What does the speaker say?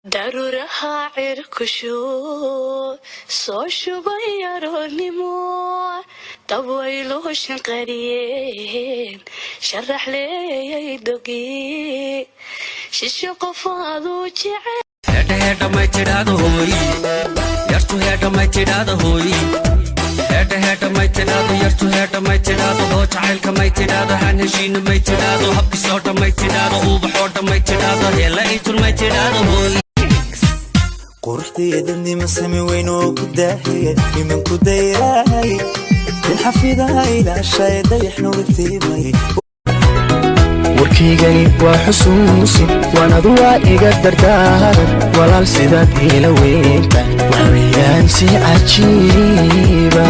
Daruuraha cirku soo shubay aroornimo, dabayluhu shanqariyeen, sharax leeyay dogi shisho qof aduu jecel. Heedha heedha may tidhaahdo hooy yartu, heedha may tidhaahdo hooy, heedha heedha may tidhaahdo yartu, heedha may tidhaahdo hoo, jacaylka may tidhaahdo, haan heshiina may tidhaahdo, habkisoodha may tidhaahdo, uubaxoodha may tidhaahdo, heela itun may tidhaahdo hooy. Quruxdeedanima sami weyn oo ku daahiya, imanku dayraay in xafidaha ilaashay, dayax nugatiimay. Warkaygani waa xusuusin, waanadu waa iga dardaaran. Walaal, sidaad iila weynta wax weeyaan si cajiiba.